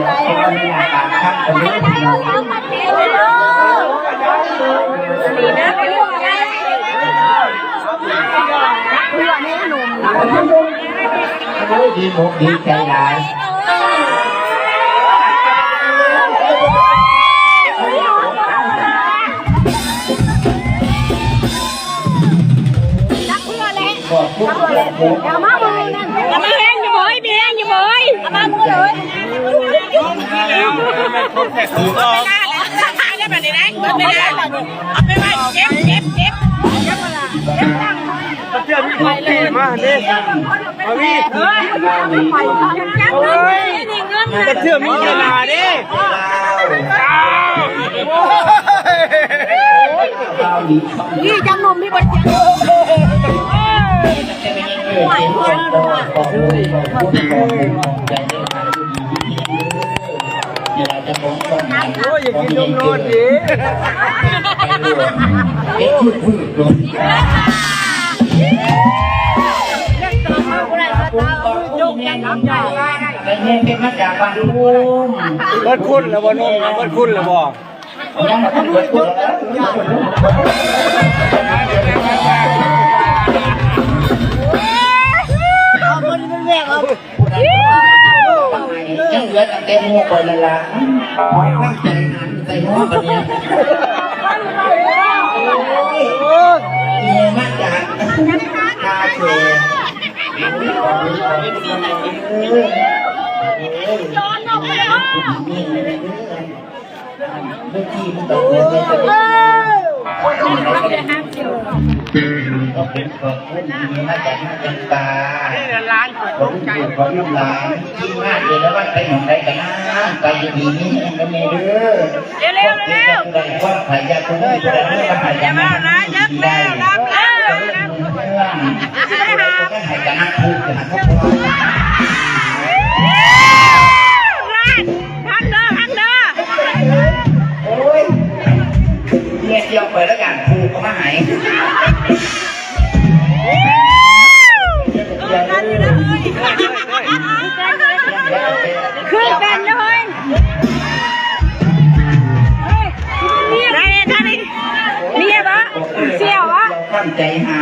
ເປັນບັນຍາກາດຄັກກັນເດີພີ່ນ້ອງ. ໂອ້ຍ ດີອົກດີໃຈຫຼາຍ. ຈັກເທື່ອແຫຼະ ເອົາມາເບິ່ງນັ້ນ ເອົາມາແຮງຢູ່ບໍ່ເອີຍ ມີແຮງຢູ່ບໍ່ເອີຍ ເອົາມາເບິ່ງເລີຍ. ເອົາໄປໄວ້ ເກັບ ເກັບ ເກັບ ເກັບ. ເທື່ອມີພວກທີ່ມາເດ້ ມາມີ ໂອ້ຍ ກະເທື່ອມີຂະໜາດເດ້. ນີ້ຈັງໜຸ່ມທີ່ບໍ່ໄດ້ ໂອ້ຍ ຢາກກິນນົມໂນດດີ. ເບິດຄຸນແລ້ວບໍ່ນົມນະ ເບິດຄຸນແລ້ວບໍ່? ເອົາຄົນເປັນແບບເອົາ ຍັງເຫຼືອຕັ້ງແຕ່ໝູ່ຂ້ອຍນັ້ນລະ ໃສ່ຫົວບັດນີ້ ອີ່ມາຈາກທ່າແຂກ. ນີ້ລະຫຼານຂ້ອຍຕົກໃຈ ຂອງລູກຫຼານ ທີມງານເອລະວັນໄປໝ່ອງໃດກະນາ ໄປຢູ່ດີມີແຮງເດີແມ່ເດີ. ເລັວໆ ເລັວໆ ຄວາມໄພຢ່າກຸມ ຜູ້ໃດມີຄວາມໄພຢ່າມາ ຢ່າມາ ຢ່າມາ ໃຫ້ກະນັ່ງພູກະນັ່ງພູ. ພັງເດີ ພັງເດີ. ໂອ້ຍ ເມຍທ່ຽວໄປແລ້ວ ການຜູກເອົາມາໃຫ້ ຄືແບບເລີຍ ເຮີຍ ເມຍບໍ່? ເສຍບໍ່? ຕັ້ງໃຈຫາ